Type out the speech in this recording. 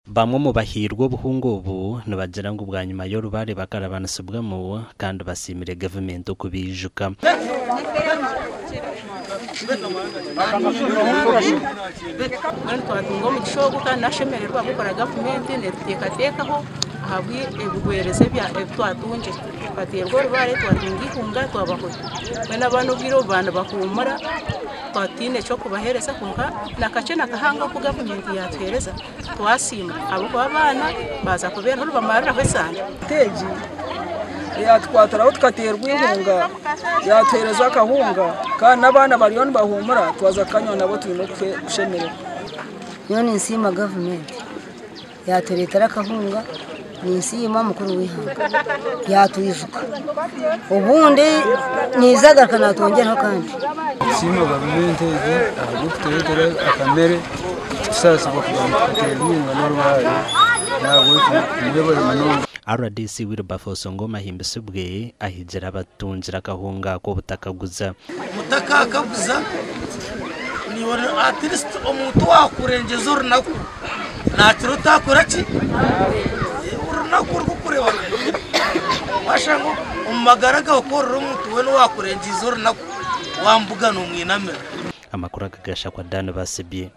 Bamwe omu bahairwe obuhunga obu nibagira ngu bwanyima y'orubare bakarabanisibwamu kandi basiimire gavumenti okubaijuka. Mbwenu twatunga omugisha ogu kandi nashemererwa ahabw'okukora gavumenti netuteekateekaho ahabw'ebiheereza ebi twatungire. Tukateerwa orubare twatunga eihunga twabaho mbwenu abaana obwire obu baaba nibahuumura twaba tutaine ky'okubaheereza kwonka na kakye na kahango aku gavumenti yaatuheereza twasiima ahabw'okuba abaana baaza kubeeraho nibamariraho esande. Egi eyatukwatiraho tukateerwa eihunga yatuheereza akahunga kandi n'abaana bariyo nibahuumura twaza kukanywa nabo twine okushemererwa. Nyowe ninsiima gavumenti yatureetera akahunga, ninsiima mukuru w'eihanga yatwijuka obundi naija agaruka natwongyeraho akandi. Nitusiima gavumenti egi ahabw'okutureetera akamere kutusaasibwa kugira ngu tukateerwa eihunga n'orubare nahabwekyo mwebare munonga. Rdc Wilberforce Ongoma ahimbisibwe ahigire abatungire akahunga ak'obutakaguza. Mutakaakaguza niiwe at least omuntu owaakurengyeza orunaku naakira otaakora ki? Orunaku orurikureeba rugumire. Waashanga omu magara gaawe ku orora omuntu weena owaakurengyize orunaku, waamubugana omwinamira. Amakuru aga gashakwa Dan Basibye.